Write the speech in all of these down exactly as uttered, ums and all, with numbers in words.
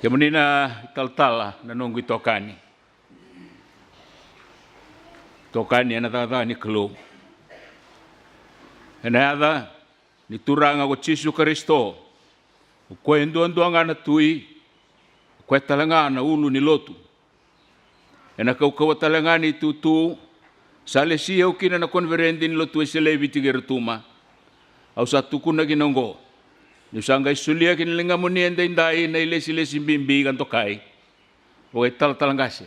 Kemuni na italatala na noqu itokani. Tokani ena cakacaka ni Kalou. Ena yaca ni Turaga ko Jisu Karisito, o koya e duadua ga na Tui, o koya tale ga na ulu ni lotu. Ena kaukauwa tale ga ni tutu sa lesi au kina na koniferedi ni Lotu Wesele e Viti kei Rotuma, au sa tukuna kina oqo, niu sa qai solia ki na ligamuni edaidai na ilesilesi bibi ka dokai vakaitalatala qase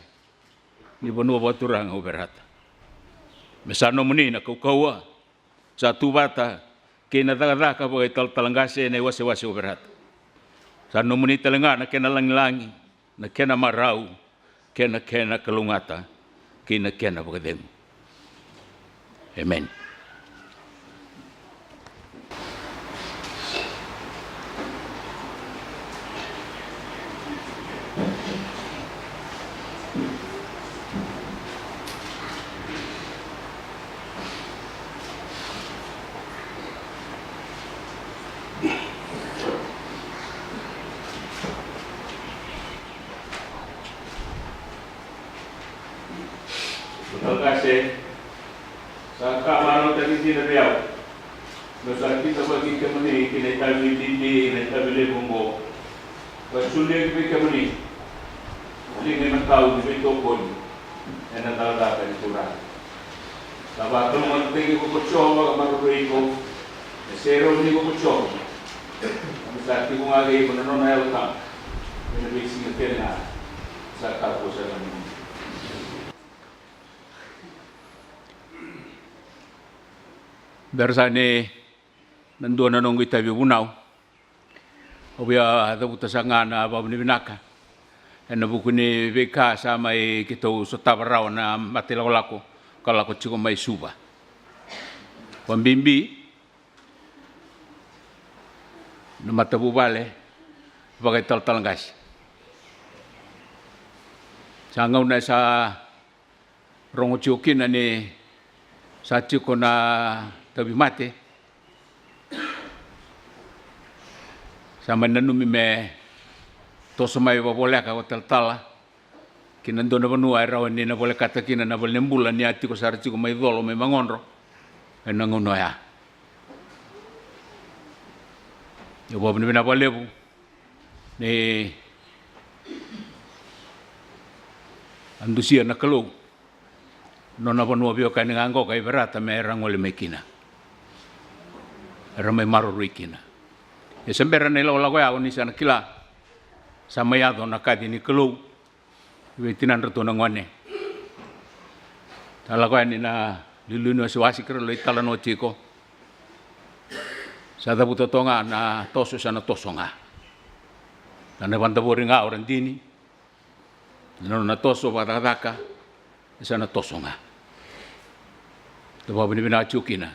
ni vanua vakaturaga o Verata. Me sa nomuni na kaukauwa sa tu vata kei na cakacaka vakaitalatala qase ena iwasewase o Verata. Sa nomuni tale ga na kena lagilagi, na kena marau, kei na kena kalougata, kei na kena vakacegu. Emeni. Sa ka marautaki dina vei au meu sa kitavaki kemuni ki na itavi bibi, na itavi levu oqo. Ka solia ki vei kemuni na liga imatau ni veitokoni ena cakacaka ni Turaga. Sa vakalougata tiko ko Jiova ka maroroi iko, me serau ni ko Jiova. Ka me sa tiko ga kei iko na nona Yalo Tabu ena veisiga kece ga. Sa kakua sara ga ni Bera sa ni na dua na noqu itavi vunau. Au via cavuta saka ga na vakavinavinaka ena vuku ni veika sa mai keitou sotava rawa na mata ilakolako ka lako tiko mai Suva. Vakabibi na matavuvale vakaitalatala qase. Sa gauna e sa rogo tiko kina ni sa tiko na tauvimate. Sa mai nanumi me toso mai vakavoleka ko talatala ki na dua na vanua e rawa ni na volekata kina na valenibula ni a tiko sara tiko mai Colo mai Magodro ena gauna oya. Au vakavinavinaka vakalevu ni a dusia na Kalou nona vanua veiwekani ga oqo ka i Verata me ra gole mai kina, era mai maroroi kina. Ia se bera na ilakolako ya, o ni sa na kila, sa mai yaco na kaci ni Kalou vei tinadratou na gone. Sa lako yani na liuliu ni wasewase, keirau lai talanoa tiko. Sa cavuta toka ga na toso, sa na toso ga. Sa na vakadavori ga o Radini na nona toso vakacakacaka, sa na toso ga. Sa vakavinavinaka tiko kina.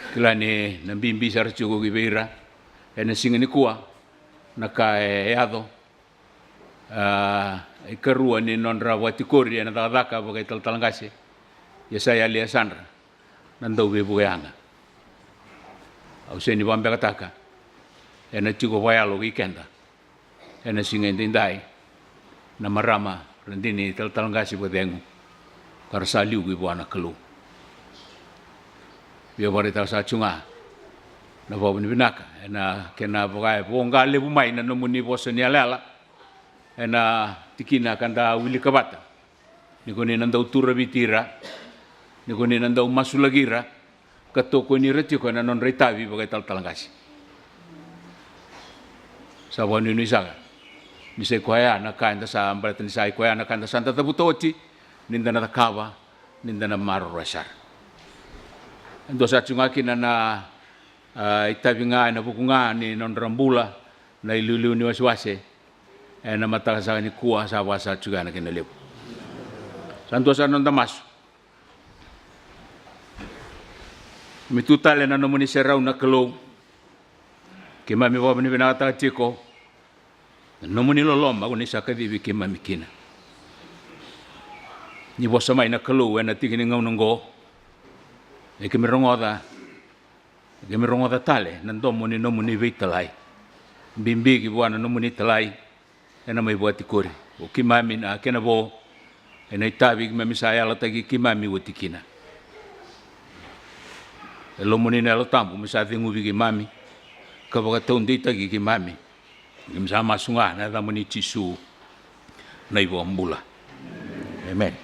Kila ni na bibi sara tiko ki vei ira ena siga nikua na ka e yaco. A, ikarua ni nodra vakatikori ena cakacaka vakaitalatala qase, ia sa yali e yasa na Dauveivukei Yaga. Au sega ni vakabekataka ena tiko vakayalo kei keda ena siga edaidai na marama Radini Talatala Qase Vakacegu, ka ra sa liuki vua na Kalou. Via vakaraitaka saka tiko ga na vakavinavinaka ena kena vaka e voqa levu mai na nomuni vosa ni yalayala ena tikina ka da wilika vata. Ni ko ni na dau turaviti ira, ni ko ni na dau masulaki ira, ka tokoni ira tiko ena nodra itavi vakaitalatala qase. Sa vakanuinui saka ni sa i koya na ka eda sa, baleta ni sa i koya na ka eda sa da cavuta oti ni da na cakava, ni da na maroroya sara. E dua sa tiko ga kina na, a, itavi ga ena vuku ga ni nodra bula na iliuliu ni wasewase ena mataka saka nikua, sa vaka sa tiko ga na kena levu. Sa dua sara na noda masu. Me tu tale na nomuni serau na Kalou. Keimami vakavinavinakataka tiko na nomuni loloma ko ni sa kacivi keimami kina. Ni vosa mai na Kalou ena tiki ni gauna oqo, me keimami rogoca, me keimami rogoca tale na domo ni nomuni veitalai. Bibi ki vua na nomuni talai ena mai vakatikori. O keimami na kena vo, ena itavi keimami sa yalataki keimami oti kina. E lomani na Yalo Tabu me sa ceguvi keimami ka vakataudeitaki keimami. Keimami sa masu ga ena yacamuni Jisu na iVakabula. Emeni.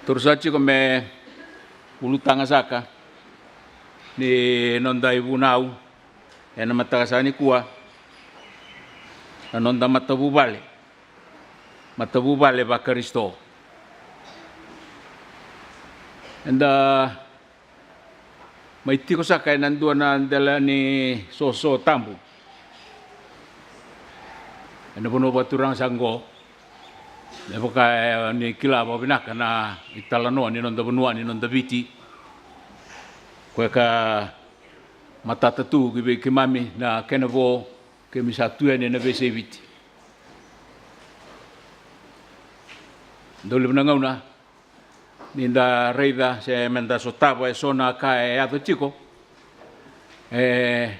Taura saka tiko me ulutaga saka ni noda ivunau ena mataka saka nikua, na noda matavuvale. Matavuvale vaKarisito. Eda mai tiko saka ena dua na dela ni soso tabu ena vanua vakaturaga saka oqo. Me vaka, e, ni kila vakavinaka na italanoa ni noda vanua, ni noda Viti. Koya ka matata tu ki vei keimami na kena vo, keimami sa tu yani ena veiyasai Viti. Dau levu na gauna ni da raica se meda sotava eso na ka e yaco tiko ena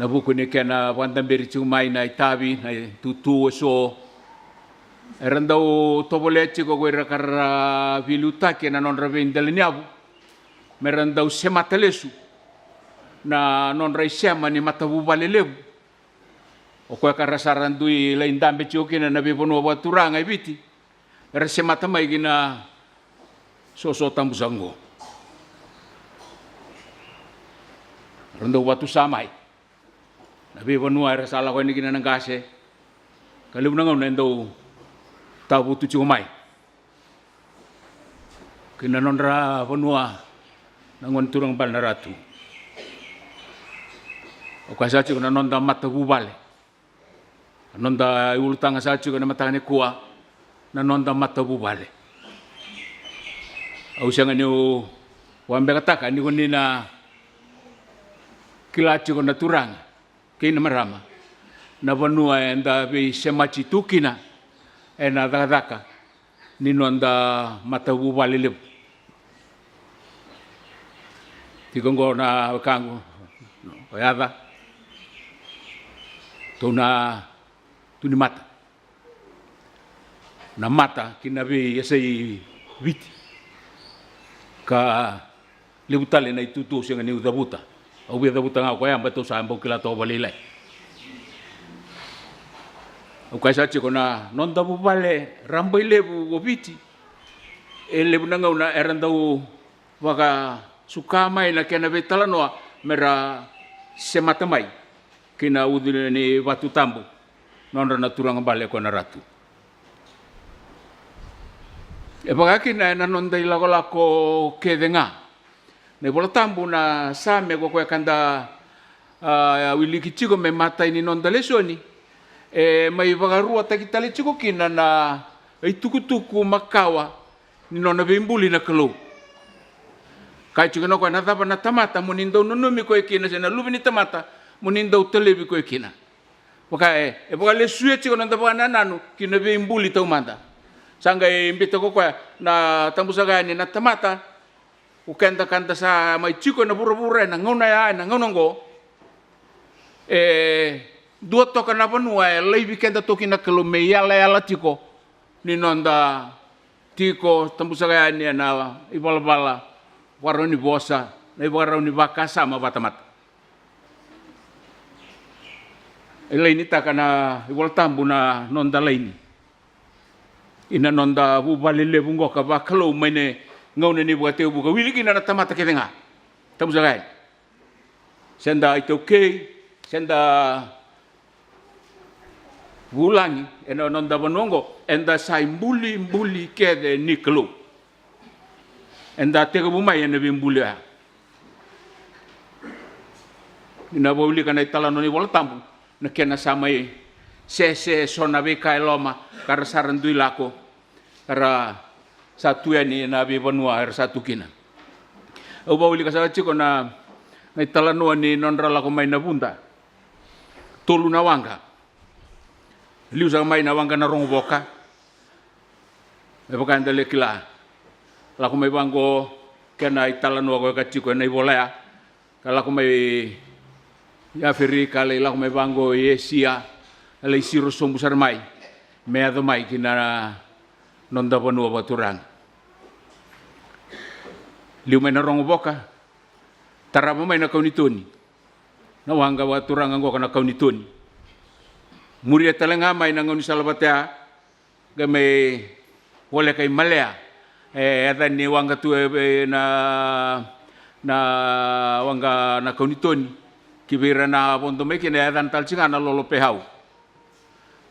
vuku ni kena vakadaberi tiko mai na itavi, na itutu eso. Era dau tovolea tiko ko ira ka ra veiliutaki ena nodra veidelaniyavu me ra dau semata lesu na nodra isema ni matavuvale levu. O koya ka ra sa dui lai dabe tiko kina na veivanua vakaturaga e Viti, era semata mai ki na soso tabu saka oqo. Ra dau vatusa mai na veivanua era sa lako yani kina na qase, ka levu na gauna e dau tavutu tiko mai ki na nodra vanua na gone turaga bale na Ratu. O koya sa tiko na noda matavuvale. Na noda iulutaga sa tiko ena mataka nikua, na noda matavuvale. Au sega niu vakabekataka ni ko ni na kila tiko na turaga kei na marama na vanua eda veisemati tu kina ena cakacaka ni noda matavuvale levu. Tiko oqo na wekaqu o Yaca, tou na tu ni mata. Na mata ki na veiyasai Viti ka levu tale na itutu au sega niu cavuta. Au via cavuta ga o koya, baleta au sa bau kila toka vakalailai. Au kaya sa tiko na noda vuvale rabailevu o Viti, e levu na gauna era dau vakasuka mai na kena veitalanoa me ra semata mai ki na ucu ni vatu tabu, nodra na turaga bale ko na Ratu. E vaka kina ena noda ilakolako kece ga. Na iVola Tabu na Same ko koya ka da, a, wiliki tiko me matai ni noda lesoni, e mai vakaruataki tale tiko kina na itukutuku makawa ni nona veibuli na Kalou. Kaya tiko na koya, na cava na tamata mo ni dau nanumi koya kina, se na luve ni tamata mo ni dau talevi koya kina? Vaka e, e vakalesuya tiko na noda vakanananu ki na veibuli taumada. Sa qai biuta ko koya na tabusaka yani na tamata, o keda ka da sa mai tiko ena vuravura ena gauna ya, ena gauna oqo. E dua toka na vanua e laivi keda toka kina na Kalou me iyalayala tiko ni noda tiko tabusaka yani ena ivalavala, vakarau ni vosa, na ivakarau ni vakasama vatamata. E lainitaka na iVola Tabu na noda laini ina noda vuvale levu qoka vakalou mai na gauna ni vakatekivu ka wili kina na tamata kece ga. Tabusaka yani. Se da iTaukei, se da vulagi ena noda vanua oqo, eda sa ibulibuli kece ni Kalou. Eda tekivu mai ena veibuli oya. Ni na vakaulika na italanoa ni Vola Tabu, na kena sa mai sese eso na veika e loma, ka ra sa ra dui lako, ka ra sa tu yani ena veivanua era sa tu kina. Au vakaulika saka tiko na, na italanoa ni nodra lako mai na vuda. Tolu na waqa. Liu saka mai na waqa na Rogovoka. Me vaka eda lai kila. Lako mai vaqo, kena italanoa koya ka tiko ena ivola ya, ka lako mai Aferika, lai lako mai vaqo i Esia, lai siro sobu sara mai me yaco mai ki na noda vanua vakaturaga. Liu mai na Rogovoka, tarava mai na Kaunitoni, na waqa vakaturaga oqo ka na Kaunitoni. Muria tale ga mai na gaunisala vata ya, qai mai voleka i Malea. E yaca ni waqa tu e, e, na, na waqa na Kaunitoni, ki vei ira na vodo mai kina, e yacana tale tiko ga na Lolo Pehau.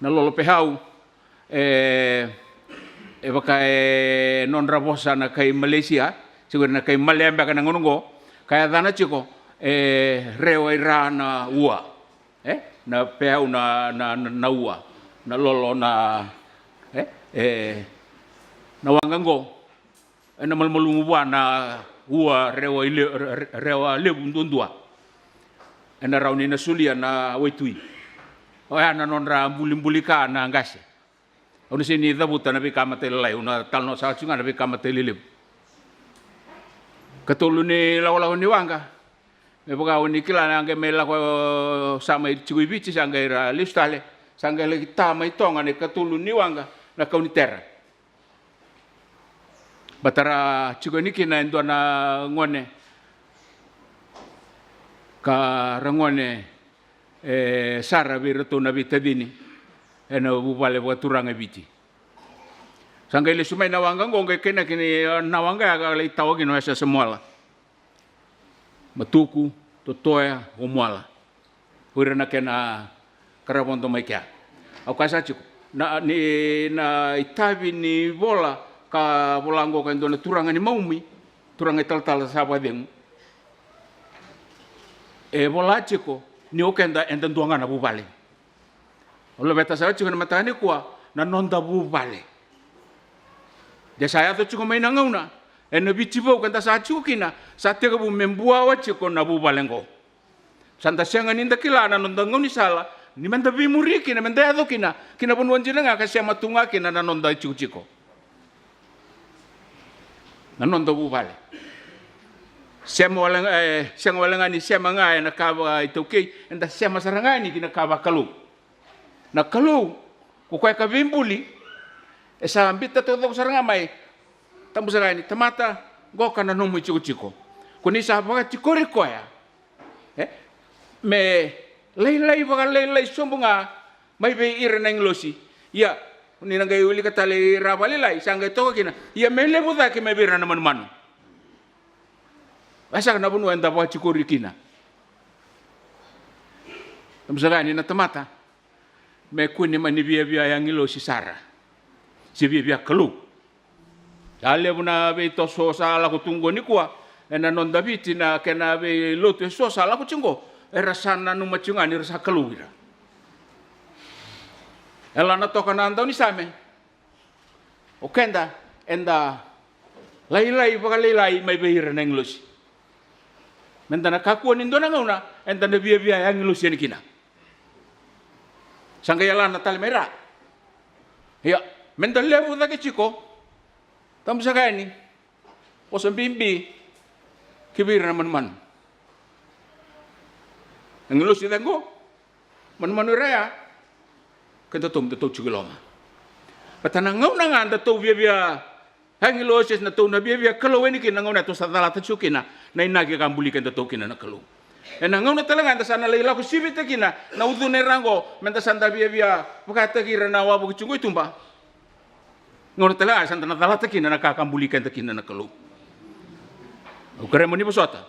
Na Lolo Pehau, e, e vaka e nodra vosa na kai Malaysia, se ko ira na kai Malea beka na gauna oqo, ka yacana tiko e Rewa i Ra na Ua. E, na Pehau na, na, na, na ua, na Lolo na, e, e, na waqa oqo, ena malumalumu vua na ua Rewa i Le-, Re-, Re-, Rewa Levu duadua. Ena rawa ni na solia na waitui. Oya na nodra bulibuli ka na qase. Au na sega ni cavuta na veika matailalai, au na talanoa sara tiko ga na veika matailevu. Katolu ni lakolako ni waqa, me vaka o ni kila, na qai mai lako, sa mai tiko i Viti, sa qai ra lesu tale, sa qai laki ta mai Toga na ikatolu ni waqa na Kaunitera. Baleta ra tiko yani kina e dua na gone, ka ra gone e sara vei iratou na veitacini ena vuvale vakaturaga e Viti. Sa qai lesu mai na waqa oqo, qai kainaki ni na waqa ya ka lai tawa kina o Yasayasa Moala. Matuku, Totoya, o Moala. O ira na kena ka ra vodo mai kea. Au kaya sara tiko, na, ni, na itavi ni vola ka vola oqo ka e dua na turaga ni Maumi, turaga italatala sa vakacegu. E vola tiko ni o keda eda dua ga na vuvale. Au laveta sara tiko ena mataka nikua na noda vuvale. De sa yaco tiko mai na gauna ena Viti vou keda sa tiko kina, sa tekivu me buawa tiko na vuvale oqo. Sa da sega ni da kila na noda gaunisala ni me da veimuri kina, me da yaco kina ki na vanua dina ga ka sema tu ga kina na noda itikotiko. Na noda vuvale. Sema wale ga, e, sega wale ga ni sema ga ena ka vakaitaukei, eda sema sara ga yani ki na ka vakalou. Na Kalou, ko koya ka veibuli, e sa biuta taucoko sara ga mai. Tabu saka yani, tamata, qoka na nomu itikotiko. Ko ni sa vakatikori koya, e, me lailai vakalailai sobu ga mai vei ira na agilosi. Ia, ni na qai wilika tale i ra vakalailai, sa qai toka kina, ia me levu cake mai vei ira na manumanu. E saka na vanua eda vakatikori kina. Tabu saka yani na tamata, me kune mani viavia agilosi sara, se viavia Kalou. Sa levu na veitoso sa lako tu qo nikua ena noda Viti, na kena veilotu eso sa lako tiko qo, era sa nanuma tiko ga ni ra sa kalou ira. E la na toka na daunisame, o keda eda lailai vakalailai mai vei ira na agilosi. Me da na kakua ni dua na gauna eda na viavia agilosi yani kina. Sa qai yalana tale mai ra. Ia, me da levu cake tiko. Tabu saka yani, vosa bibi ki vei ira na manumanu. Agilosi cake qo, manumanu era ya, kedatou, datou tiko i loma. Baleta na gauna ga datou viavia agilosi, datou na viavia Kalou yani kina, na gauna datou sa calata tiko kina na inaki ka buli kedatou kina na Kalou. Ena gauna tale ga eda sa na lai lako sivita kina na ucuna era qo, me da sa da viavia vakataki ira na wavoki tiko qo i tuba. Gauna tale ga sa da na calata kina na ka ka buli keda kina na Kalou. Au kerea mo ni vosota.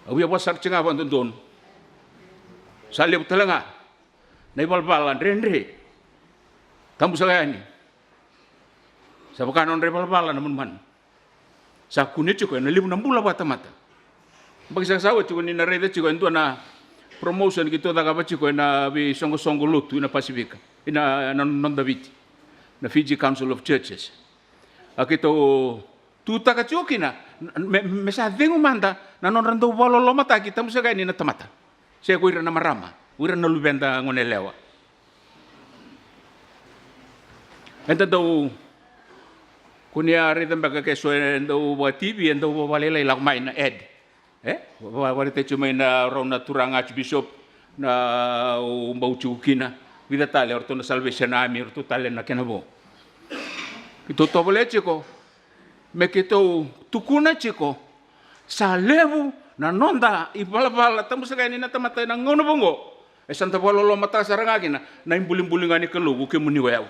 Au via vosa sara tiko ga vakadodonu. Sa levu tale ga na ivalavala dredre. Tabu saka yani. Sa vaka na nodra ivalavala na manumanu. Sa kune tiko ena levu na bula vakatamata. Baki saka sa oti ko ni na raica tiko e dua na promotion keitou cakava tiko ena veisoqosoqo lotu ina Pasifika, ina, na noda Viti, na Fiji Council of Churches. A keitou tutaka tiko kina, me, me sa cegu mada na nodra dau vakalolomataki, tabu saka yani, na tamata. Se ko ira na marama, o ira na luveda goneyalewa. Eda dau Ko ni a raica beka ke so e dau vaka T V, e dau vavalailai, lako mai na ad. E? Vavalailai tiko mai na rau na turaga Archbishop, na u bau tiko kina. Vica tale, o ratou na Salvation Army, o ratou tale na kena vo. Keitou tovolea tiko me keitou tukuna tiko, sa levu na noda ivalavala, tabu saka yani na tamata ena gauna vaqo. E sa da vakalolomataka sara ga kina na ibulibuli ga ni Kalou, ko kemuni, ko yau.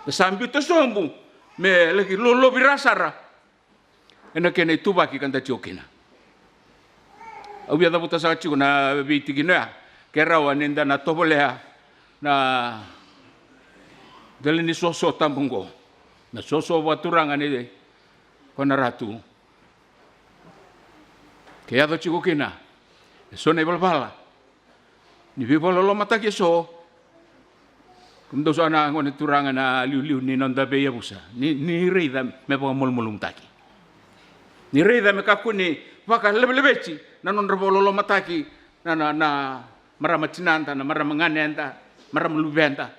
Da sa biuta sobu me laki lolovira sara ena kena ituvaki ka da tiko kina. Au via cavuta saka tiko na veitikina oya, ke rawa ni da na tovolea na dela ni soso tabu oqo, na soso vakaturaga ni Kona Ratu. Ke yaco tiko kina e so na ivalavala ni veivakalolomataki e so, kemudou sa na gone turaga na liuliu ni noda veiyavusa, ni, ni raica me vakamalumalumutaki. Ni raica me kakua ni vakaleveleveti na nodra vakalolomataki na, na, na marama tinada, na marama ganeda, marama luveda.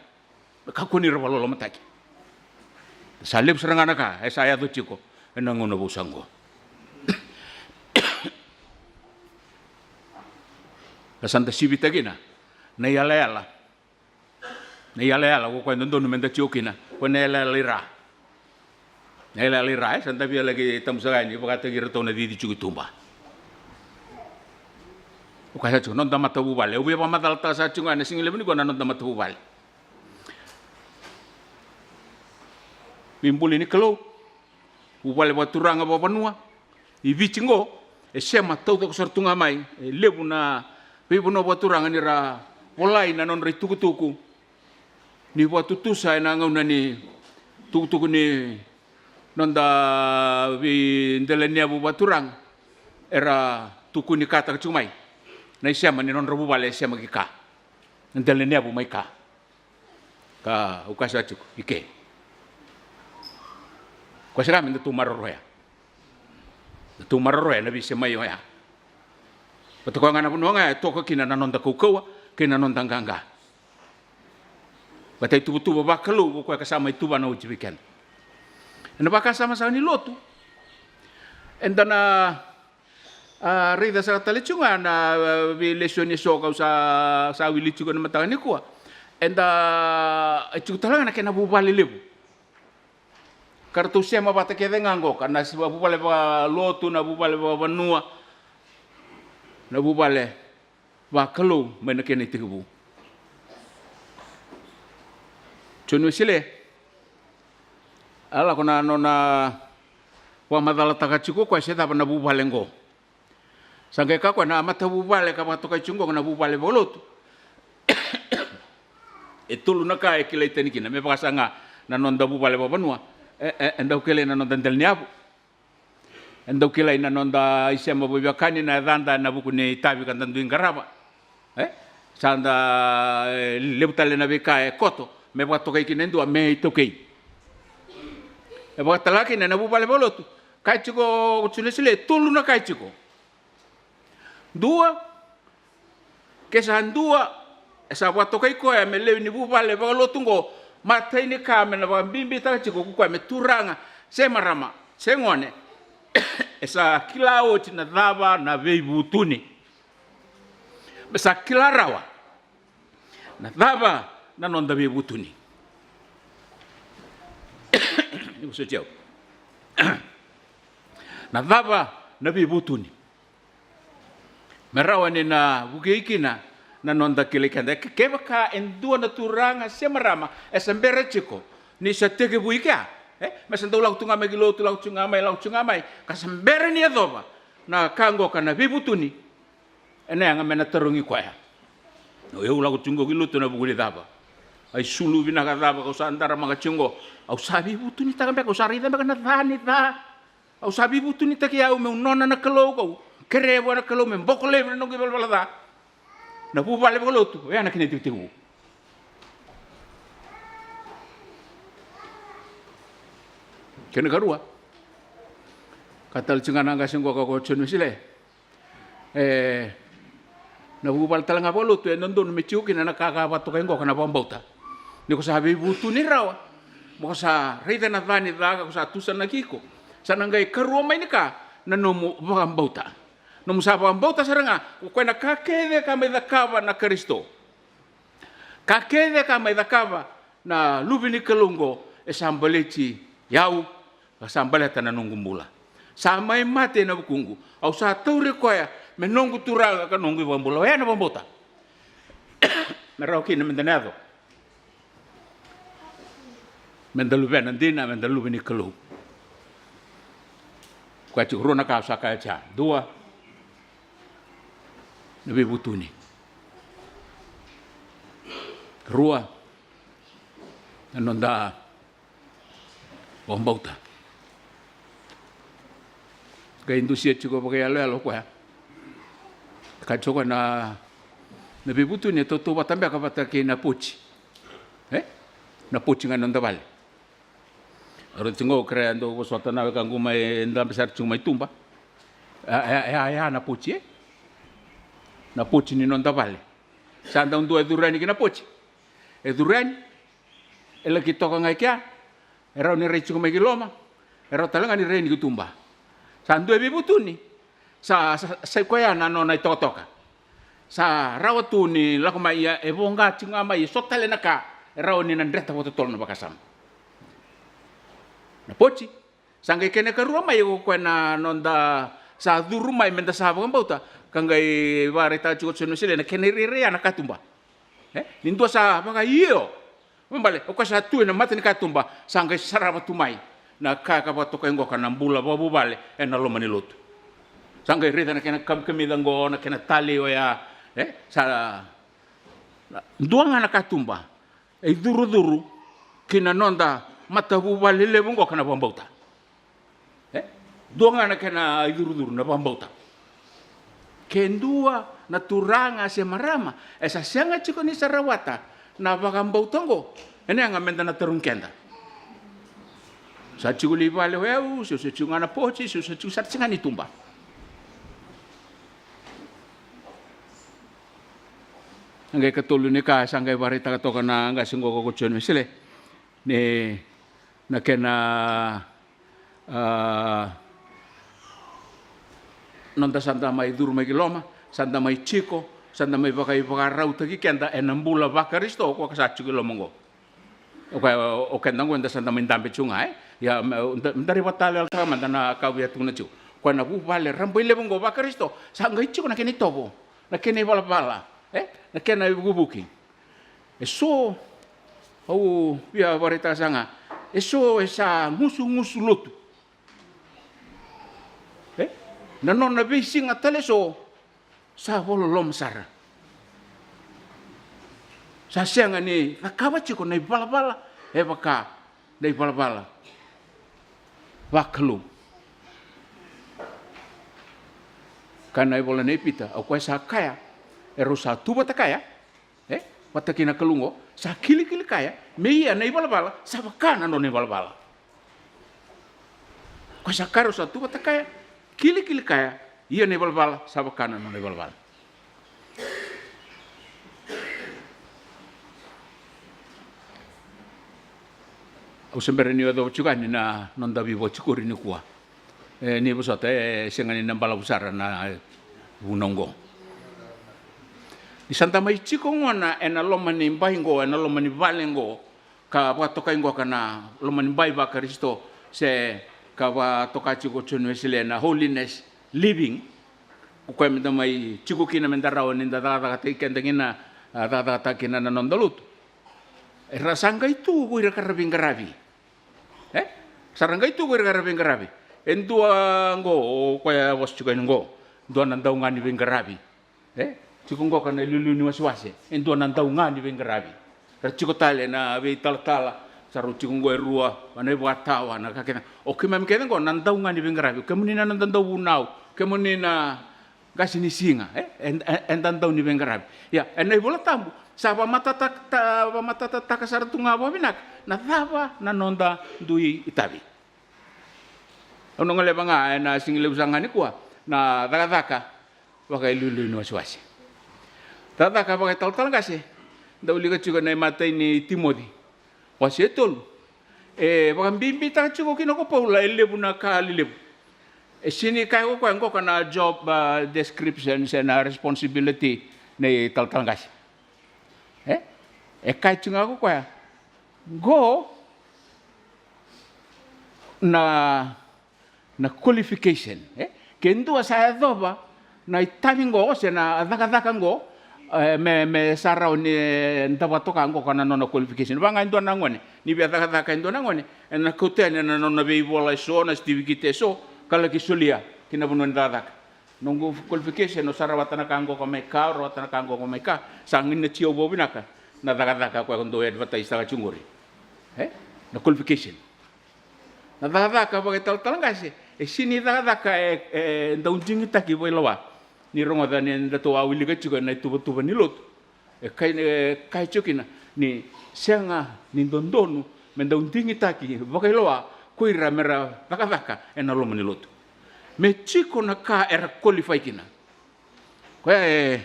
Me kakua ni ra vakalolomataki. Sa levu sara ga na ka e sa yaco tiko ena gauna vou sa oqo. Ka sa da sivita kina na iyalayala. Na iyalayala ko koya e dodonu me da tiko kina, ko na iyalayala i ra. Na iyalayala i ra, e sa da via laki tabu saka yani vakataki iratou na cici tiko i tuba. O koya sa tiko noda matavuvale. Au via vakamacalataka saka tiko ga ena siga levu nikua na noda matavuvale. Veibuli ni Kalou, vuvale vakaturaga vakavanua. I Viti qo e sema taucoko sara tu ga mai, e levu na veivanua vakaturaga ni ra volai na nodra itukutuku ni vakatutusa ena gauna ni tukutuku ni noda veidela ni yavu vakaturaga. Era tukuni kataka tiko mai na isema ni nodra vuvale e sema ki ka, na dela ni yavu mai ka. Ka au kaya saka tiko i ke, koya saka me datou maroroya. Datou maroroya na veisemai oya. Vata koya ga na vanua ga e toka kina na noda kaukauwa kei na noda qaqa. Vata ituvatuva vakalou ko koya ka sa mai tuvana oti vei keda. Ena vakasama saka ni lotu, eda na A, raica saka tale tiko ga na, a, veilesoni eso kau sa, sa wili tiko ena mataka nikua. Eda, e tiko tale ga na kena vuvale levu. Ka ratou sema vata kece ga qoka, na si-, vuvale vakalotu, na vuvale vakavanua, na vuvale vakalou mai na kena itekivu. Joni Wesele, a lako na nona vakamacalataka tiko koya se cava na vuvale qo. Sa qai kaya koya na matavuvale ka vakatokai tiko qo na vuvale vakalotu. E tolu na ka e kilai tani kina, me vaka saka ga na noda vuvale vakavanua. E, e, e dau kilai na noda dela ni yavu. E dau kilai na noda isema veiwekani, na yacada ena vuku ni itavi ka da dui qarava. E? Sa da, e, levu tale na veika e koto me vakatokai kina e dua me iTaukei. E vakatalega kina na vuvale vakalotu. Kaya tiko o Joni Wesele, e tolu na ka e tiko. Dua, ke sa dua e sa vakatokai koya me lewe ni vuvale vakalotu qo, matai ni ka me na vakabibitaka tiko ko koya me turaga se marama se gone, e sa kila oti na cava na veivutuni. Me sa kila rawa na cava na noda veivutuni. Ni vosoti au. Na cava na veivutuni? Me rawa ni na vukei kina na noda kilai keda. Ke-, kevaka e dua na turaga se marama e sa bera tiko ni sa tekivui kea, e? Me sa dau lako tu ga mai ki lotu, lako tu ga mai, lako tu ga mai, ka sa bera ni yacova na ka qoka na veivutuni. Ena yaga me na tarogi koya. O yau lako tiko qo ki lotu ena vuku ni cava? A isulu vinaka cava kau sa daramaka tiko qo? Au sa veivutunitaka beka, au sa raica beka na ca ni ca. Au sa veivutunitaki au meu nona na Kalou, kau kerea vua na Kalou me boko laivi na noqu ivalavala ca. Na vuvale vakalotu oya na kena itekitekivu. Kena karua, ka tale tiko ga na qase qoka ko Joni Wesele. E, na vuvale tale ga vakalotu e dodonu me tiko kina na ka ka vakatokai qoka na vakabauta. Ni ko sa veivutuni rawa, Mo sa raica na ca ni ca ka ko sa tusanaki iko. Sa na qai karua mai ni ka na nomu vakabauta. Nomu sa vakabauta sara ga ko koya na ka kece ka mai cakava na Karisito. Ka kece ka mai cakava na Luve ni Kalou oqo e sa baleti au, ka sa baleta na noqu bula. Sa mai mate ena vukuqu, au sa tauri koya me noqu Turaga ka noqu iVakabula. Oya na vakabauta. Me rawa kina meda na yaco meda luvena dina, meda luve ni Kalou. Koya tiko rua na ka au sa kaya tiko. Dua, na veivutuni. Rua, na noda vakabauta. Qai dusia tiko vakayaloyalo o koya. Ka tiko na, na veivutuni e tautauvata beka vata kei na poti. E? Na poti ga na noda vale. Rauti qo kerea dou vosota na wekaqu mai dabe sara tiko mai tuba. E, e, e, e, na poti, e? Na poti ni noda vale. Sa dau dua e curu yani ki na poti. E curu yani. E laki toka ga i kea. E rawa ni rai tiko mai ki loma. E rawa tale ga ni rai yani ki tuba. Sa dua e veivutuni. Sa, sa, sa i koya na nona itokatoka. Sa rawa tu ni lako mai, ia e voqa tiko ga mai, e so tale na ka e rawa ni na dreta vakatotolo na vakasama. Na poti, sa qai kena ikarua mai ko koya na noda sa curu mai meda sa vakabauta, ka qai vakaraitaka tiko o Joni Wesele na kena irairai na katuba. E? Ni dua sa vakaio. Kena ibalebale, o koya sa tu ena mata ni katuba, sa qai sarava tu mai na ka ka vakatokai qoka na bula vakavuvale ena loma ni lotu. Sa qai raica na kena kamikamica qo, na kena talei oya, e? Sa dua ga na katuba e icurucuru ki na noda matavuvale levu qoka na vakabauta. E? Dua ga na kena icurucuru na vakabauta. Ke dua na turaga se marama e sa sega tiko ni sa rawata na vakabauta oqo, ena yaga meda na tarogi keda. Sa tiko li vale o yau, se, se tiko ga na poti, se, se tiko sara tiko ga ni tuba. Na qai katolu ni ka sa qai vakaraitaka toka na qase oqo ko Joni Wesele. Ni na kena, a, noda sa da mai curu mai ki loma, sa da mai tiko, sa da mai vakaivakarautaki keda ena bula vaKarisito, o koya ka sa tiko i loma oqo. O koya, o keda oqo eda sa da mai dabe tiko ga, e? Ia, me, da, da rai vakatalelataka mada na ka via tukuna tiko. Koya na vuvale rabailevu oqo vaKarisito, sa qai tiko na kena itovo, na kena ivalavala, e? Na kena ivukivuki. E so, au via vakaraitaka sa ga, e so e sa gusugusu lotu. E? Na nona veisiga tale so, sa vakaloloma sara. Sa sega ni cakava tiko na ivalavala e vaka na ivalavala vakalou. Kaya na ivola nei Pita, o koya sa kaya, erau sa tu vata kaya, e, vata kei na Kalou oqo, sa kilikili kaya me ia na ivalavala sa vaka na nona ivalavala. Koya sa kaya, erau sa tu vata kaya, kilikili kaya, ia na ivalavala sa vaka na nona ivalavala. Au se bera niu yacova tiko yani na noda veivakatikori nikua. E, ni vosota, e sega ni na balavu sara na vunau oqo. Ni sa da mai tiko gona ena loma ni bai oqo, ena loma ni vale oqo, ka vakatokai qoka na loma ni bai vaKarisito, se ka vakatoka tiko o Joni Wesele na holiness living. O koya meda mai tiko kina meda rawa nida cakacakataki keda kina, a, cakacakataki kina na noda lotu. Era sa qai tu ko ira ka ra veiqaravi. E? Sa ra qai tu ko ira ka ra veiqaravi. E dua oqo, o koya e vosa tiko yani oqo, dua na dau ga ni veiqaravi. E? Tiko qoka na iliuliu ni wasewase, e dua na dau ga ni veiqaravi. Ra tiko tale na veitalatala, sa rau tiko oqo e rua, na ivakatawa, na ka kece. O keimami kece oqo na dau ga ni veiqaravi. O kemuni na noda dauvunau, o kemuni na qase ni siga, e? E, e, eda dau ni veiqaravi. Ia, ena iVola Tabu sa vakamatatataka, vakamatatataka sara tu ga vakavinaka na cava na noda dui itavi. Au na goleva ga ena siga levu sara ga nikua na Cakacaka vakailiuliu ni wasewase. Cakacaka vakaitalatala qase, dau wilika tiko na imatai ni Timoci, wase e tolu, E vakabibitaka tiko kina ko Paula e levu na ka lelevu. E sini kaya ko koya, qo ka na job, ah, description se na responsibility nei talatala qase. E? E kaya tiko ga ko koya, qo na na qualification, e? Ke dua sa yacova na itavi qo se na cakacaka qo, e, me, me sa rawa ni, e, dava toka qo ka na nona qualification. Vaka ga e dua na gone, ni via cakacaka e dua na gone, ena kauta yani na nona veivola eso, na certificate eso, ka laki solia ki na vanua ni cakacaka. Noqu qualification, o sa rawata na ka qo ka mai ka, o rawata na ka qo ka mai ka, sa gina tiko vakavinaka na cakacaka koya ko dou advertise taka tiko qori. E? Na qualification. Na cakacaka vakaitalatala qase, e sini cakacaka e, e dau digitaki vakailoa. Ni rogoca ni datou a wilika tiko ena ituvatuva ni lotu. E kai, e kai tiko kina ni sega ni dodonu me dau digitaki vakailoa ko ira me ra cakacaka ena loma ni lotu. Me tiko na ka era qualify kina. Koya e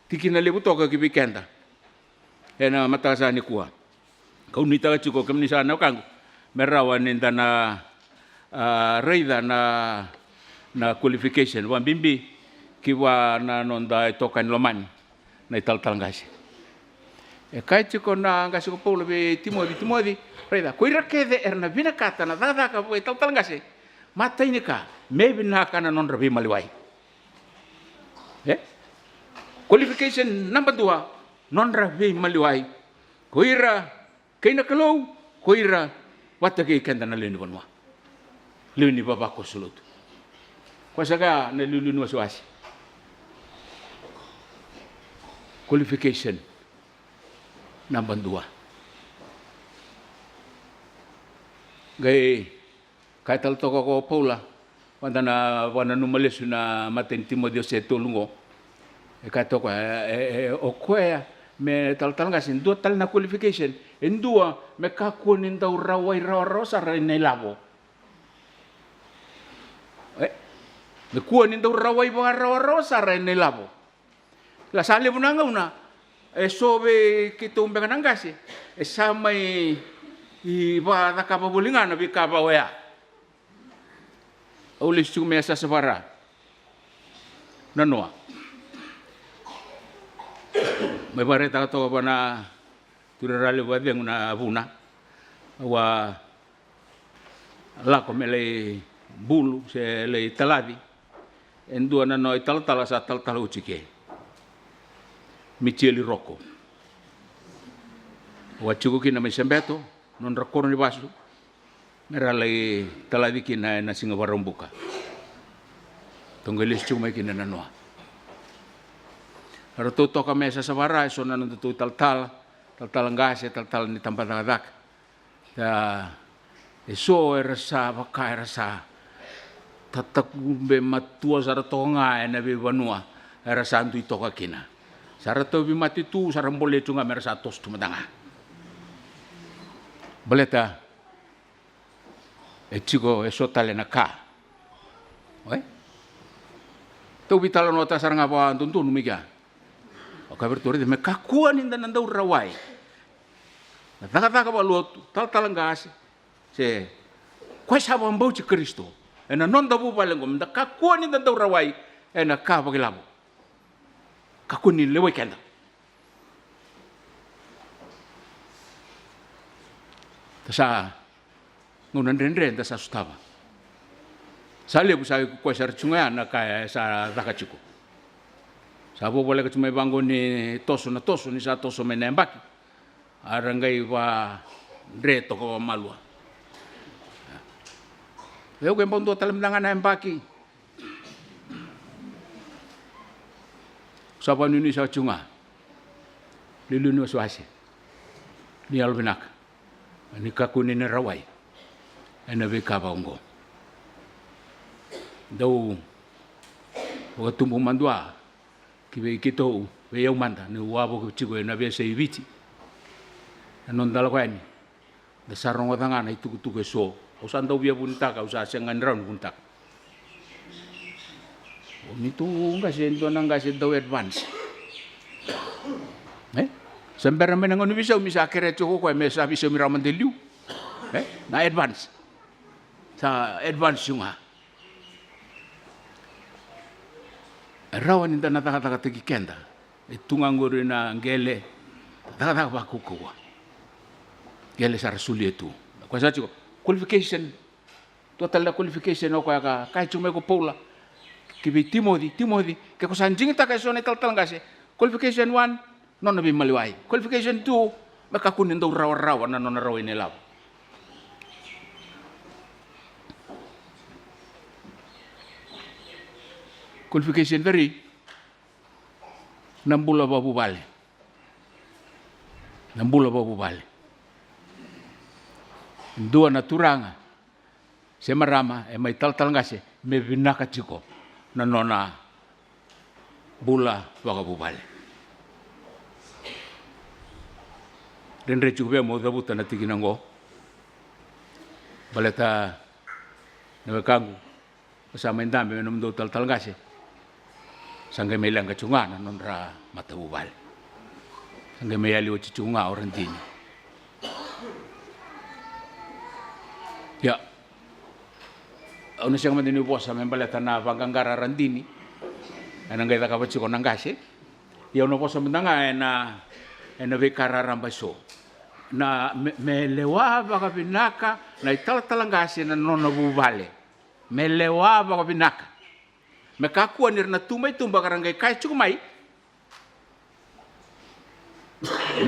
tikina levu toka ki vei keda ena mataka sa nikua. Kau nuitaka tiko kemuni sa na wekaqu me rawa ni da na, ah, raica na, na qualification vakabibi ki vua na noda itokani lomani na italatala qase. E kaya tiko na qase ko Paula vei Timoci, Timoci, raica, ko ira kece era na vinakata na cakacaka vakaitalatala qase, matai ni ka, me vinaka na nodra veimaliwai. E? Qualification naba dua, nodra veimaliwai. Ko ira kei na Kalou, ko ira vata kei keda na lewe ni vanua. Lewe ni vavakoso lotu. Ko sa kaya na liuliu ni wasewase. Qualification naba dua. Qai kaya tale toka ko Paula, vada na vakananuma lesu na imatai ni Timoci se tolu qo. E kaya toka, e, e, e, o koya me talatala qase, dua tale na qualification, e dua me kakua ni dau rawai rawarawa sara ena ilavo. E, me kua ni dau rawai vakarawarawa sara ena ilavo. La sa levu na gauna e so vei keitou beka na qase e sa mai vakacakava voli ga na veika va oya. Au lesu tiko mai Yasayasa Vara, Nanoa. Mai vakaraitaka toka vua na turaga levu vakacegu na vuna. Au a lako me lai bulu se lai talaci e dua na noqu italatala sa talatala oti ke, Mitieli Roko. Au a tiko kina mai Sebeto, nodra koro ni vasu, me ra lai talaci kina ena siga Vakaraubuka. Ratou qai lesu tiko mai kina Nanoa. Ratou toka mai Yasayasa Vara e so na nodatou italatala, talatala qase, talatala ni tabacakacaka. Ia, e so era sa vaka era sa tatakube matua sara toka ga ena veivanua era sa dui toka kina. Sa ra tauvimate tu, sa ra bole tu ga me ra sa toso tu mada ga. Baleta e tiko e so tale na ka. Oi? Tou veitalanoataka sara ga vakadodonu mai kea. O ka vei ratou, raica, me kakua ni da na dau rawai na cakacaka vakalotu, talatala qase, se koya sa vakabauti Karisito ena noda vuvale oqo, me da kakua ni da dau rawai ena ka vakailavo. Kakua ni lewai keda. Da sa gauna dredre da sa sotava. Sa levu sa koya sara tiko ga ya na ka e sa caka tiko. Sa vakavoleka tiko mai vaqo ni toso na toso, ni sa toso mai na yabaki, a ra qai vadre toka vakamalua. Ia au qai bau dua tale mada ga na yabaki. Sa vakanuinui saka tiko ga. Liuliu ni wasewase, ni yalovinaka, ni kakua ni na rawai ena veika vaka oqo. Dau vakatubu madua ki vei keitou, vei au mada, niu wavoki tiko ena veiyasai Viti. Na noda lako yani, da sa rogoca ga na itukutuku e so. Au sa dau via vunitaka, au sa sega ni rawa ni vunitaka. O ni tu qase, dua na qase dau advance. E? Sa bera mai na gauna ni veisau, mi sa kerea tiko o koya me sa veisaumi rawa mada e liu. E? Na advance. Sa advance tu ga. E rawa ni da na cakacakataki keda. E tu ga qori na qele. Cakacaka vakaukauwa. Qele sara solia tu. Koya sa tiko. Qualification. Dua tale na qualification o koya ka kaya tiko mai ko Paula ki vei Timoci, Timoci, ke ko sa digitaka eso na italatala qase, qualification one, nona veimaliwai. Qualification two, me kakua ni dau rawarawa na nona rawai na ilavo. Qualification three, na bula vakavuvale. Na bula vakavuvale. Dua na turaga se marama e mai talatala qase me vinaka tiko na nona bula vakavuvale. Dredre tiko vei au meu cavuta na tikina oqo. Baleta na wekaqu, o sa mai dabe me nomudou talatala qase. Sa qai mai leqa tiko ga na nodra matavuvale. Sa qai mai yali oti tiko ga o Radini. Ia, au na sega mada ni vosa me baleta na vaqaqara Radini ena qai cakava tiko na qase. Ia au na vosa mada ga ena, ena veika raraba eso. Na me, me lewa vakavinaka na italatala qase na nona vuvale. Me lewa vakavinaka. Me kakua ni ra na tu mai tuba ka ra qai kaya tiko mai.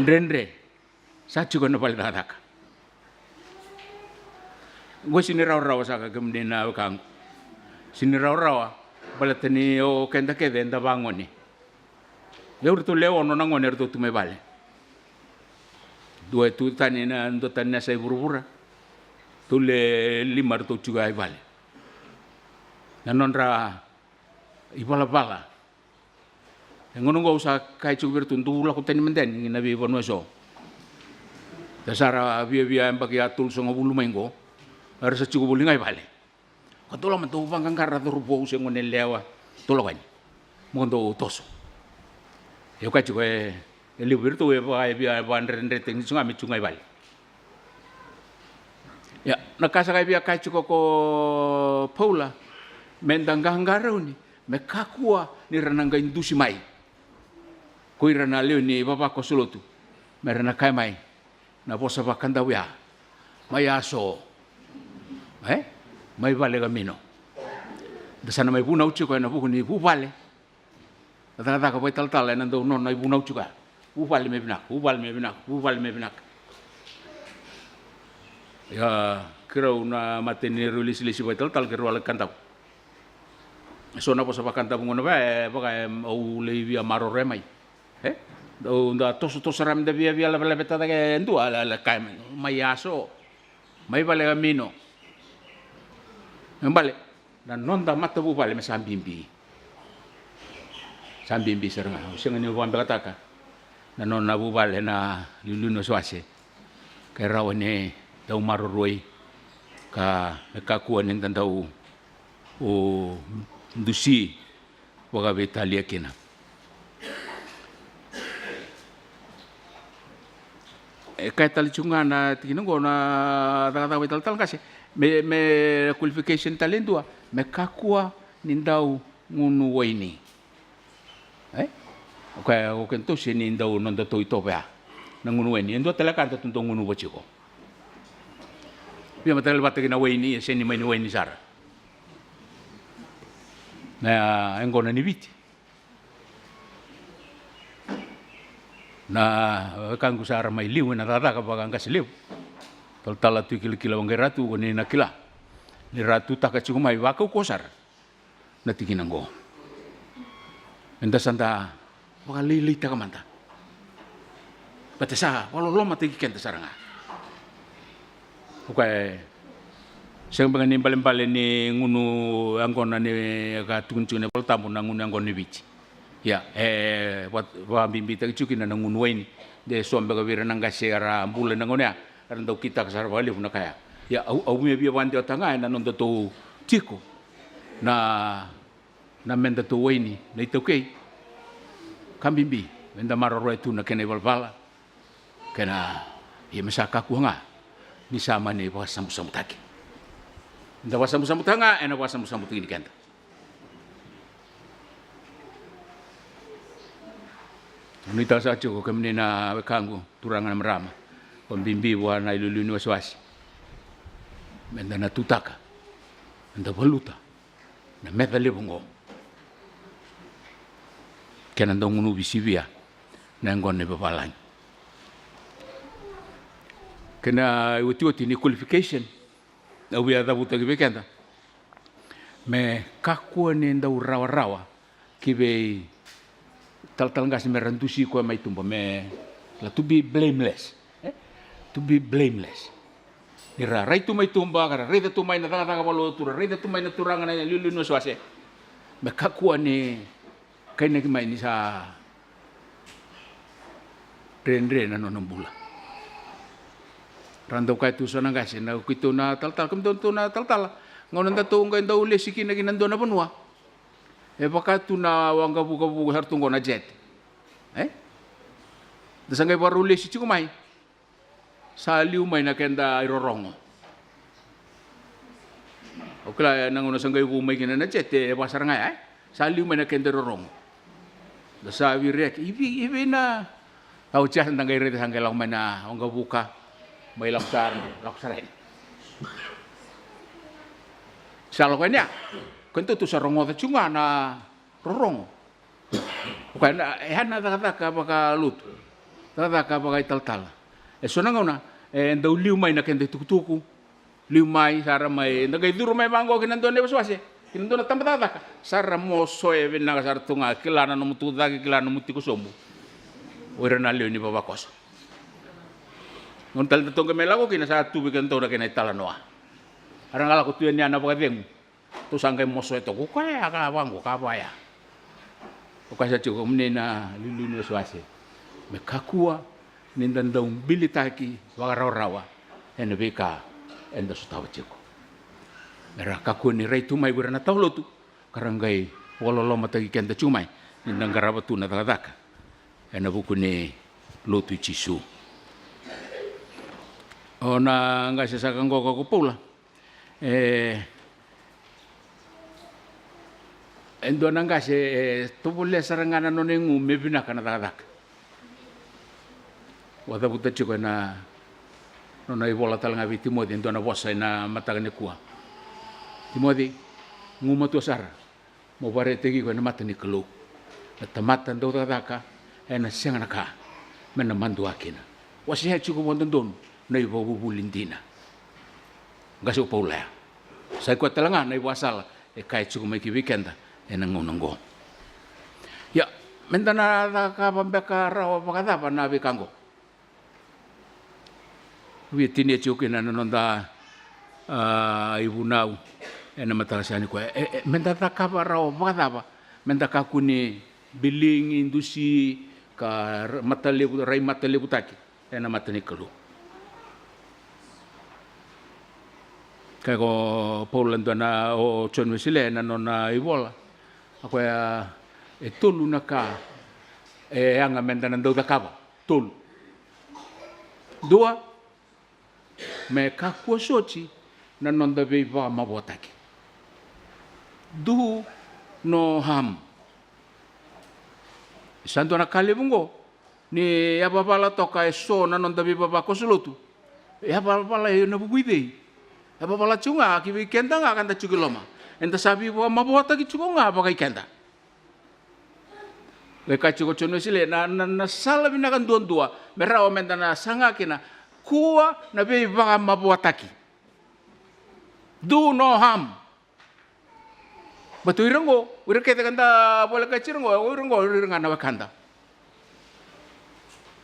Dredre. Sa tiko ena vale cakacaka. Qo sini rawarawa saka kemuni na wekaqu. Sini rawarawa. Baleta ni o keda kece eda vagone. Ia o ratou le ono na gone eratou tu mai vale. Dua e tu tani na dua tani na yasa i vuravura. Tou le lima ratou tiko ya i vale. Na nodra ivalavala. E gauna oqo au sa kaya tiko vei iratou dou lako tani mada yani na veivanua eso. Da sa ra viavia yabaki ya tolusagavulu mai oqo. Era sa tiko voli ga i vale. Ko dou lako mada dou vaqaqara cauravou se gone yalewa. Dou lako yani. Mo dou toso. Au kaya tiko e, e levu vei iratou e vaka e via vakadredretaki tiko ga me tiko ga i vale. Ia, na ka sa qai via kaya tiko ko Paula, me da qaqarauni, me kakua ni ra na qai dusi mai ko ira na lewe ni vavakoso lotu, me ra na kaya mai na vosa vakadavu ya, mai yaso, e? Mai vale ka mino. Da sa na mai vunau tiko ena vuku ni vuvale. Na cakacaka vakaitalatala ena dau nona ivunau tiko ya. Vuvale me vinaka, vuvale me vinaka, vuvale me vinaka. Ia, keirau na mata ni rau lesilesi vakaitalatala keirau a laki kadavu. Eso na vosa vakadavu gona vaya e vaka e au lai via maroroya mai. E? Dau da tosotoso sara me da viavia lavelave tacake e dua, la, la kaya mai, mai yaso. Mai vale ka mino. Me bale, na noda matavuvale me sa bibi. Sa bibi sara ga. Au sega ni vakabekataka na nona vuvale na liuliu ni wasewase. Ke rawa ni dau maroroi ka me kakua ni da dau dusi vakaveitalia kina. E kaya tale tiko ga na tikina oqo na cakacaka vakaitalatala qase me, me qualification tale e dua me kakua ni dau gunu waini. E? O kaya o kedatou seni dau nodatou itovo ya na gunu waini. E dua tale ka datou dau gunuva tiko. Via mataka levata kina waini, e seni mai ni waini sara. Na yaqona ni Viti. Na wekaqu sa ra mai liu ena cakacaka vakaqase levu. Talatala Tui Kilakila Waqairatu, ko ni na kila ni ra tutaka tiko mai vakaukauwa sara na tikina oqo. Eda sa da vakalailaitaka mada. Baleta sa vakalolomataki keda sara ga. O koya e sega beka ni balebale ni gunu yaqona ni ka tukuni tiko na iVolatabu na gunu yaqona ni Viti. Ia, e va, vakabibitaki tiko kina na gunu waini. De so beka vei ira na qase era bula ena gauna ya era dau kitaka sara vakalevu na ka ya. Ia, au, au via via vakadewataka ga ena nodatou tiko na na medatou waini na iTaukei. Ka bibi meda maroroya tu na kena ivalavala. Kena, ia me sa kakua ga ni sa mani vakasabusabu taki. Da vakasabusabu taka ga, ena vakasabusabu taki ni keda. Nuitaka saka tiko kemuni na wekaqu, turaga na marama, ko bibi vua na iliuliu ni wasewase. Meda na tutaka, meda valuta na meca levu oqo. Kena dau gunuvi sivia na yaqona ni vavalagi. Kena iotioti ni qualification, au via cavutaki vei keda. Me kakua ni dau rawarawa ki vei talatala qase me ra dusi koya mai tuba, me la to be blameless. Eh? To be blameless. Ni ra rai tu mai tuba, ka ra raica tu mai na cakacaka vakalotu, ra raica tu mai na turaga na iliuliu ni wasewase. Me kakua ni kainaki mai ni sa dredre na nona bula. Ra dau kaya tu so na qase, na keitou na talatala, kemudou na talatala, gauna datou qai dau lesi kina ki na dua na vanua, e vaka tu na waqavuka vuku sara tu qo na jet. E? Da sa qai vakarau lesi tiko mai, sa liu mai na keda irorogo. O kila, na gauna sa qai vu mai kina na jet, e vaka sara ga ya, e? Sa liu mai na keda irorogo. Da sa viriaki, i vei, i vei na, au tia sa da qai raica sa qai lako mai na waqavuka, mai lako sara, lako sara yani. Sa lako yani ya, keda tu sa rogoca tiko ga na rorogo. O koya na, e a na cakacaka vakalotu, cakacaka vakaitalatala. E so na gauna e dau liu mai na keda itukutuku, liu mai sara mai, da qai curu mai vaqo ki na dua na iwasewase, ki na dua na tabacakacaka, sa ra mosoya vinaka sara tu ga, kila na nomu tucake, kila na nomu tiko sobu. O ira na lewe ni vavakoso. Gauna tale datou qai mai lako kina sa tu vei kedatou na kena italanoa. A ra ga lako tu yani ya na vakacegu. Tou sa qai mosoya toka, o koya ya ka vaqo, ka vaya. O koya sa tiko, kemuni na iliuliu ni wasewase, me kakua ni da dau bilitaki vakarawarawa ena veika eda sotava tiko. Me ra kakua ni rai tu mai ko ira na tawa lotu, ka ra qai vakalolomataki keda tiko mai ni da qarava tu na cakacaka ena vuku ni lotu i Jisu. O na qase saka qoka ko Paula. E, e dua na qase, e tovolea sara ga na nona igu me vinaka na cakacaka. Au cavuta tiko ena nona ivola tale ga vei Timoci, e dua na vosa ena mataka nikua. Timoci, gumatua sara. Mo vakaraitaki iko ena mata ni Kalou. Na tamata dau cakacaka, ena sega na ka me na madua kina. Wasea tiko vakadodonu na ivakavuvuli dina. Qase o Paula ya. Sa i koya tale ga na ivakasala e kaya tiko mai ki vei keda ena gauna oqo. Ia, meda na cakava beka rawa vakacava na veika oqo? Via tinia tiko kina na noda, a, ivunau ena mataka sa nikua. E, e, meda cakava rawa vakacava meda kakua ni biligi, dusi, ka ra-, matalevu, rai matalevutaki ena mata ni Kalou. Kaya ko Paula, dua na, o John Wesley ena nona ivola, a koya e tolu na ka e yaga meda na dau cakava. Tolu. Dua, me kakua soti na noda veivakamavoataki. Do no harm. Sa dua na ka levu oqo, ni yavavala toka e so na noda veivavakoso lotu. Yavavala ena vuku i cei? Yavavala tiko ga ki vei keda ga ka da tiko i loma. Eda sa veivakamavoataki tiko ga vakai keda. Qai kaya tiko o John Wesley, na, na, na sala vinaka duadua me rawa meda na saga kina, kua na veivakamavoataki. Do no harm. But o ira oqo, o ira kece ka da volekati ira oqo, o ira oqo, o ira ga na wekada.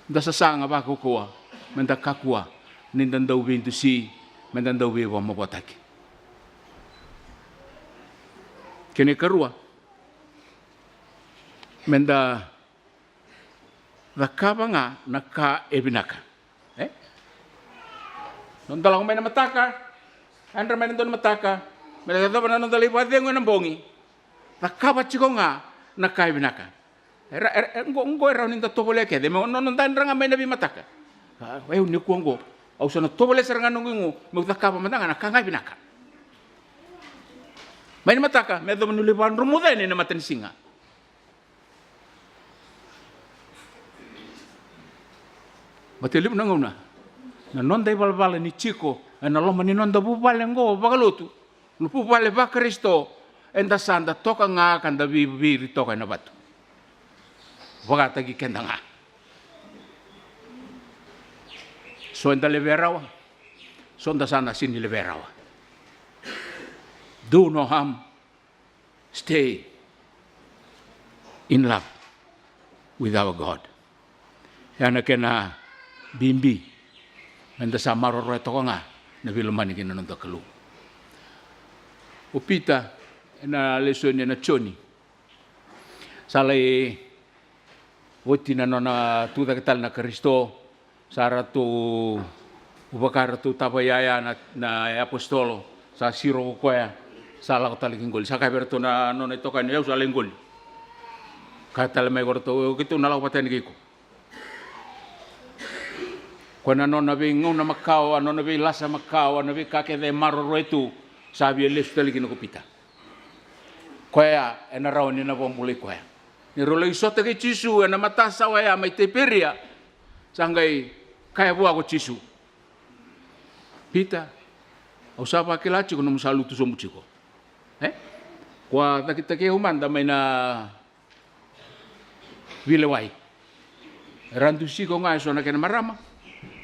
Da sasaga vakaukauwa meda kakua ni da dau veidusi, meda dau veivakamavoataki. Kena ikarua, meda cakava ga na ka e vinaka. E? Noda lako mai na mataka, yadra mai na dua na mataka, meda yacova na noda lai vakacegu ena bogi. Cakava tiko ga na ka e vinaka. Era, era, e, qo, qo e rawa ni da tovolea kece me no, noda yadra ga mai na veimataka. A, e, au nikua qo, Au sa na tovolea sara ga noqu igu meu cakava mada ga na ka ga e vinaka. Mai na mataka me yacova niu lai vakadromuca yani ena matanisiga. Baleta e levu na gauna na noda ivalavala ni tiko ena loma ni noda vuvale oqo vakalotu, vuvale vaKarisito, eda sa da toka ga ka da viviri toka ena vatu. Vakataki keda ga. So eda levea rawa, so da sa na sini levea rawa. Do no harm, stay in love with our God. Ya na kena bibi, meda sa maroroya toka ga na veilomani kei na noda Kalou. O Pita ena lesoni ena Joni, sa lai oti na nona tucake tale na Karisito, sa ratou vaka ratou tava yaya na, na apositolo, sa siro ko koya, sa lako tale ki qoli. Sa kaya vei ratou na nona itokani, au sa lai qoli. Kaya tale mai ko ratou, keitou na lako vata yani kei iko. Koya na nona veigauna makawa, nona veilasa makawa, na veika kece e maroroya tu, sa via lesu tale kina ko Pita. Koya ena rawa ni na vakabulai koya. Ni rau lai sota kei Jisu ena matasawa ya mai Tiperia, sa qai kaya vua ko Jisu, Pita, au sa vakila tiko nomu sa lutu sobu tiko. E? Ko a cakitaki au mada mai na veilewai. Era dusi iko ga e so na kena marama.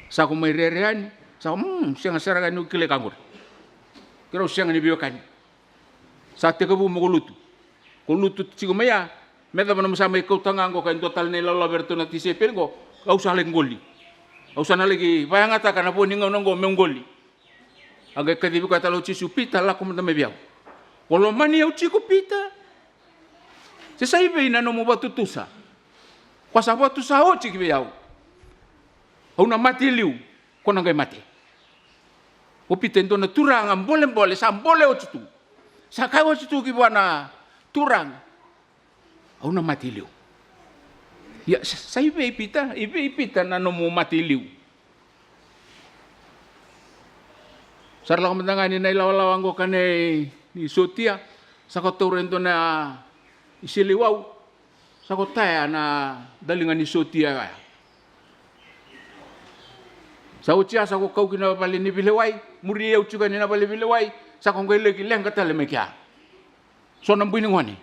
Sa ko mai rere yani. Sa ko, mm, sega sara ga niu kilai ka qori. Keirau sega ni veiwekani. Sa tekivu mo ko lutu. Ko lutu tiko mai ya, me yacova nomu sa mai kauta ga qo ka e dua tale na ilawalawa vei iratou na tisaipeli qo, au sa lai qoli. Au sa na laki vakayagataka na vo ni gauna qo meu qoli. A qai kacivi koya tale o Jisu, Pita, lako mada mai vei au. Ko lomani au tiko, Pita? Se sa i vei na nomu vakatutusa? Ko sa vakatusa oti ki vei au. Au na mate e liu, ko na qai mate. O Pita e dua na turaga bolebole, sa bole oti tu. Sa kaya oti tu ki vua na Turaga, au na mate i liu. Ia, sa, sa i vei Pita, i vei Pita na nomu mate i liu? Sa ra lako mada ga ni na ilawalawa qo ka nei, ni sotia, sa ko taura e dua na iseleiwau, sa ko taya na daliga ni sotia ya. Sa oti ya sa ko kau ki na vale ni veilewai, muri au tiko yani na vale ni veilewai, sa ko qai laki leqa tale mai kea. So na bui ni gone.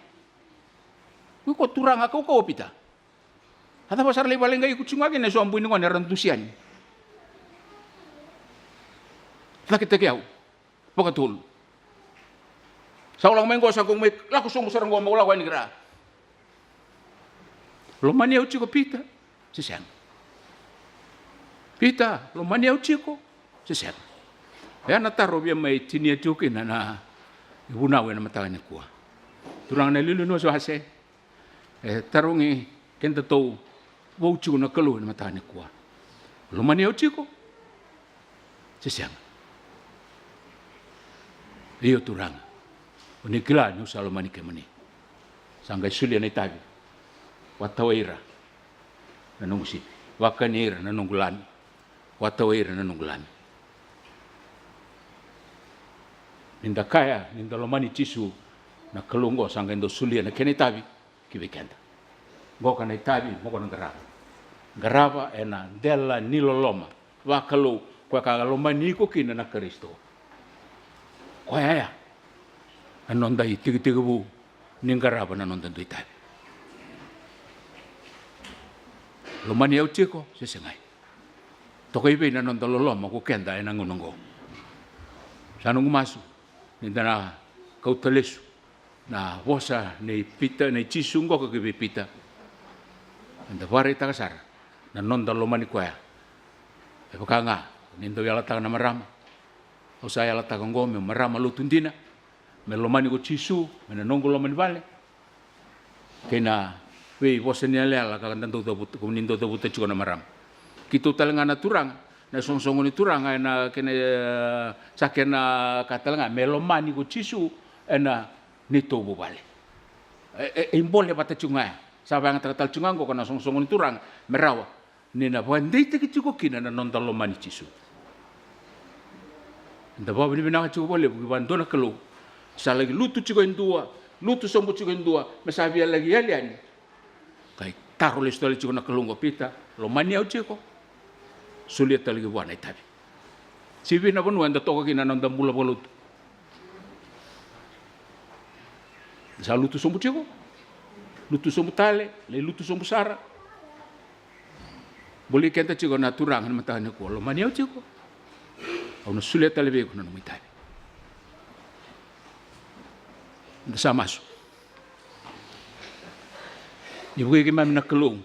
Iko turaga kaukauwa Pita. A cava sa ra lai vale qai iko tiko ga kina e so a bui ni gone era dusi yani. Cakitaki au. Vakatolu. Sa ko lako mai qo, sa ko mai lako sobu sara qo, mo ko lako yani ki ra. Lomani au tiko Pita, se sega? Pita, lomani au tiko, se sega? Oya na taro via mai tinia tiko kina na ivunau ena mataka nikua. Turaga na iliuliu ni wasewase, e tarogi kedatou vou tiko na Kalou ena mataka nikua. Lomani au tiko, se sega? Io Turaga, o ni kila niu sa lomani kemuni. Sa qai solia na itavi. Vakatawai ira na noqu sipi. Vakani ira na noqu lami. Vakatawai ira na noqu lami. Ni da kaya ni da lomani Jisu, na Kalou oqo sa qai dau solia na kena itavi ki vei keda. Qoka na itavi mo ko na qarava. Qarava ena dela ni loloma vakalou, koya ka lomani iko kina na Karisito. Koya ya na noda itekitekivu ni qarava na noda dui itavi. Lomani au tiko se segai? Toka i vei na noda loloma ko keda ena gauna oqo? Sa noqu masu ni da na kauta lesu na vosa nei Pita, nei Jisu qoka ki vei Pita. Eda vakaraitaka sara na noda lomani koya. E vaka ga ni dau yalataka na marama, au sa yalataka oqo meu marama lotu dina, me lomani ko Jisu mai na noqu loma ni vale kei na veivosa ni yalayala ka da dau cavuta, ko ni dau cavuta tiko na marama. Keitou tale ga na turaga, na isoqosoqo ni turaga ena kena, e, sa kena ka tale ga me lomani ko Jisu ena neitou vuvale. E, e, e ibole vata tiko ga ya. Sa vakayagataka tale tiko ga oqo ko na isoqosoqo ni turaga me rawa ni na vakadeitaki tiko kina na noda lomani Jisu. Eda vakavinavinaka tiko vakalevu ki vua e dua na Kalou. Sa laki lutu tiko e dua, lutu sobu tiko e dua, me sa via laki yali yani. Qai taro lesu tale tiko na Kalou qo, Pita, lomani au tiko. Solia tale ki vua na itavi. Sivi na vanua eda toka kina na noda bula vakalotu. Sa lutu sobu tiko, lutu sobu tale, lai lutu sobu sara. Voli keda tiko na Turaga ni mataka nikua, lomani au tiko. Au na solia tale vei iko na nomu itavi. Da sa masu. Ni vukei keimami na Kalou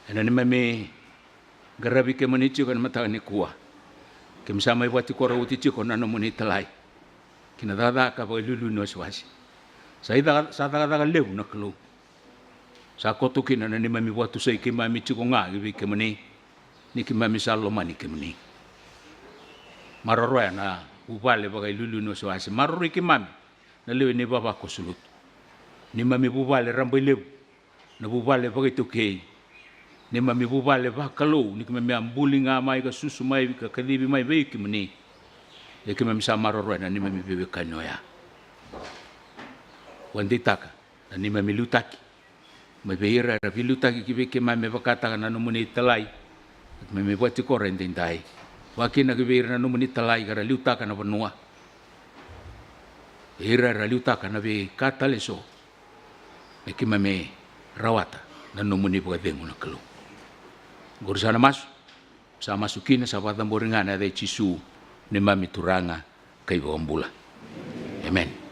ena neimami qaravi kemuni tiko ena mataka nikua. Keimami sa mai vakatikora oti tiko na nomuni italai ki na cakacaka vakailiuliu ni wasewase. Sa i caka, sa cakacaka levu na Kalou. Sa koto kina na neimami vakatusai keimami tiko ga ki vei kemuni, ni keimami sa lomani kemuni. Maroroya na vuvale vakailiuliu ni wasewase. Maroroi keimami na lewe ni vavakoso lotu. Neimami vuvale rabailevu, na vuvale vakaitaukei. Neimami vuvale vakalou, ni keimami a buli ga mai ka susu mai ka kacivi mai vei kemuni. Ia keimami sa maroroya na neimami veiwekani oya. Vakadeitaka na neimami liutaki mai vei ira era veiliutaki ki vei keimami me vakataka na nomuni italai. Keimami vakatikora edaidai. Vakakina ki vei ira na nomuni italai ka ra liutaka na vanua. Ira era liutaka na veika tale eso. Me keimami rawata na nomuni vakacegu na Kalou. Qori sa na masu. Sa masu kina, sa vakacabori ga ena yaca i Jisu, neimami Turaga kei Vakabula. Emeni.